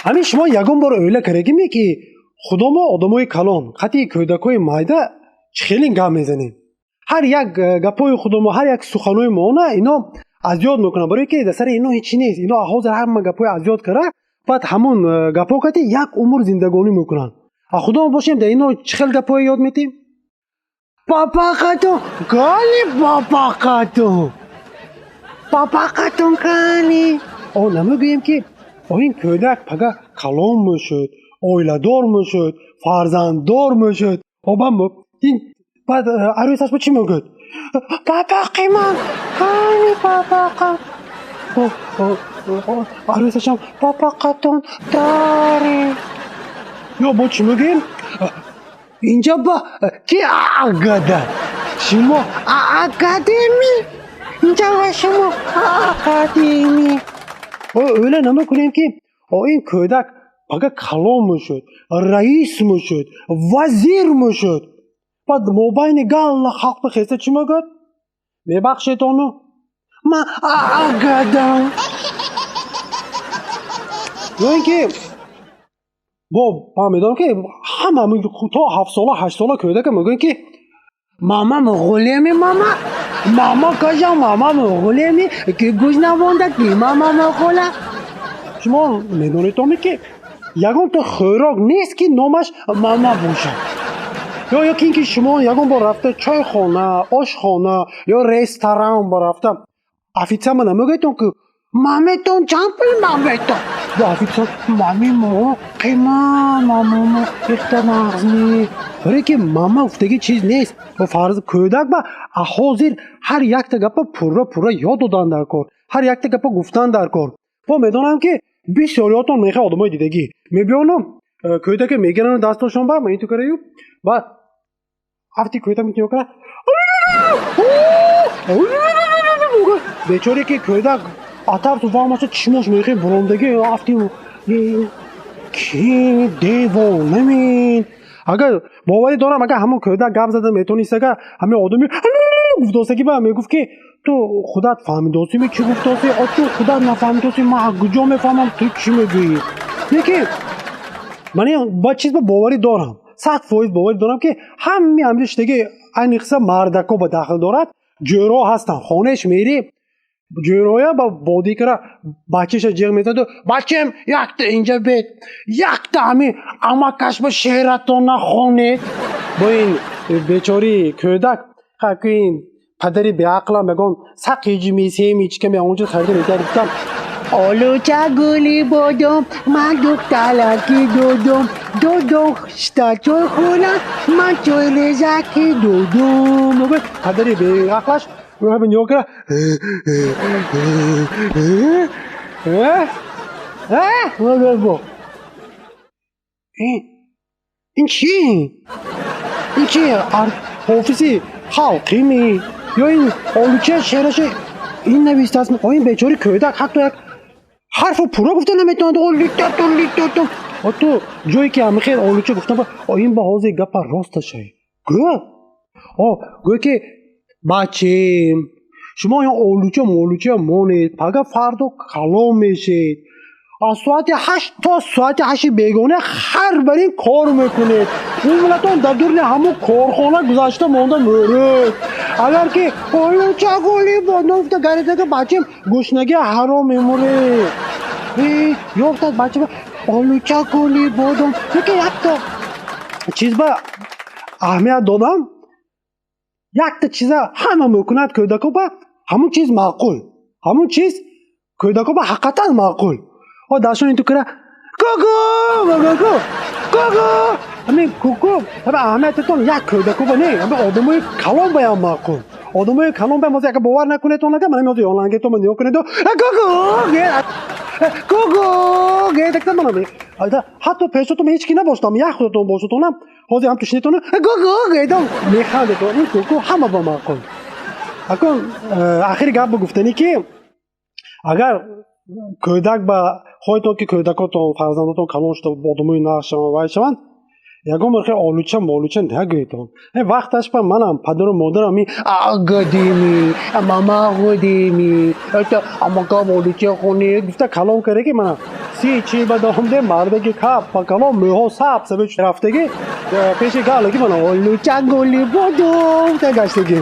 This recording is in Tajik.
Ҳамин шумо ягон бор оила кардагиме, ки худомо одамои калон қатъи кӯдакҳои майда чӣ хеле гап мезанем? Ҳар як гапҳои худомо, ҳар як суханҳои моона ино аз ёд мекунанд, барое ки дар сари ино ҳечи нест. Ино ҳозир ҳама гапҳои аз ёд кара, баъд ҳамон гапҳо кати як умр зиндагонӣ мекунанд. А худомо бошем, дар ино чӣ хел гапҳое ёд метем? Папақатон кали, папақатон, папақатон кали. О, намегӯем, ки о, ин кӯдак пага калон мешуд, оиладор мешуд, фарзанддор мешуд. Обам ин баъд арӯсаш ба чӣ мегӯяд? Папақи ман кани, папақа. Арӯсашам папақатон дорем. Ё бо чӣ мегӯем? Инҷа ба ки агада шумо академи, инҷа ба шумо академи. Оила намекунем, ки о, ин кӯдак пага калон мешуд, раис мешуд, вазир мешуд, баъд мобайни галла халқ бихеста чӣ мегӯяд? Мебахшедону, ман агадам. Ё ин ки бо ман медонам, ки ҳама то 7-сола, 8-сола кӯдака мегӯянд, ки мама муғулеми, мама, мама каҷа, мама муғулеми, ки гӯш намонда, ки мама муғула. Шумо медонедоме, ки ягонта хӯрок нест, ки номаш мама бошад? Ё ки ин ки шумо ягон бор рафта чойхона, ошхона ё ресторан ба рафта, официант намегӯедтон, ки маметон чанд пул, маметон? Бо официант мами мо қимат, мамамо ихта нағзни, барое ки мама гуфтагӣ чиз нест. Фарз кӯдак ба ҳозир ҳар якта гапа пурра пурра ёд додан дар кор, ҳар якта гапа гуфтан дар кор. Бо медонам, ки бисёриётон мехоҳ одамои дидагӣ мебиёну кӯдака мегирану дастошон ба ма инту караю, баъд афти кӯдак митиё кара. Бечоре ки кӯдак атарсу ваҳмаша, чишмош мехе бурондагӣ, афти ки девонамин. Агар боварӣ дорам, агар ҳамон кӯдак гап зада метонист, агар ҳамин одами гуфтосагӣ ба мегуфт, ки ту худат фаҳмидосими, чӣ гуфтоси? О, ту худат нафаҳмидоси, ман аз куҷо мефаҳмам, ту чӣ мегӯӣ? Леки ман ба чиз ба боварӣ дорам, 100% боварӣ дорам, ки ҳами ҳамин шидаги айни қисса мардако ба дахл дорад. Ҷӯро ҳастанд, хонаеш мери, ҷӯроя ба бодӣ кара, бачаша ҷиғ мезаду: «Бачам, якта инҷа бед, якта ҳами амакаш ба шеъратон нахонед». Бо ин бечори кӯдак ин падари беақлам ягон сақиҷими семечками онҷо харида метиҳад. Гуфтам: «Олуча гули бодом, ман духталаки додом, додом шта чой хӯрам, ман чой резаки додом». Падари беақлаш нигоҳ кара, ин чи, ин чи ҳофизи халқими ё ин олуча шеърашо ин навистааст? О, ин бечори кӯдак ҳатто як ҳарфу пурра гуфта наметавонад. Олитату литату. О, ту ҷое ки ҳамихел олуча гуфтам, о, ин ба ҳозир гапа росташай гӯ. О, гӯ, ки бачем, шумо ё олуча молуча монед, пага фардо калон мешед, аз соати 8 то соати 8 бегона ҳар бар ин кор мекунед, умратон дар дури ҳамон корхона гузашта монда мӯред. Агар ки олуча гули бодом гуфта гаридака, бачем, гушнагӣ ҳаром мемуред. Ёфтад бача олуча гули бодом. Лекин якта чиз ба аҳамият додам, якта чиза ҳама мекунад кӯдако ба ҳамон чиз маъқул, ҳамон чиз кӯдако ба ҳақиқатан маъқул. О, дастшон инту кара, куку куку куку. Ҳамин куку ҳама аҳамиятатон як кӯдако ба не, ҳама одамои калон баям маъқул. Одамои калон баям ҳозир, агар бовар накунедтон, ага ман ҳозир ёлангетон нигоҳ кунеду куку куку гетакта манам ҳатто пешотон ҳеҷ ки набоштам, як худатон бошотонам, ҳозир ҳам тушнетон куку гедам, механдетон. Ин куку ҳама ба маъқул. Акун ахири гап гуфтанӣ, ки агар кӯдак ба хоҳедон, ки кӯдакотон, фарзандотон калон шуда одамои нағз шаванд, вай шаванд, ягон бор хел олуча молуча нагӯедон. Вақташ ба манам падару модарам и агадими мамағудими амака олуча хонед гуфта калон карда, ки мана. 30-40 ба домде, мардаги кап ба калон, мӯҳо саб саб рафтаги, пеши галаги мана олуча гули бодом та гаштаги.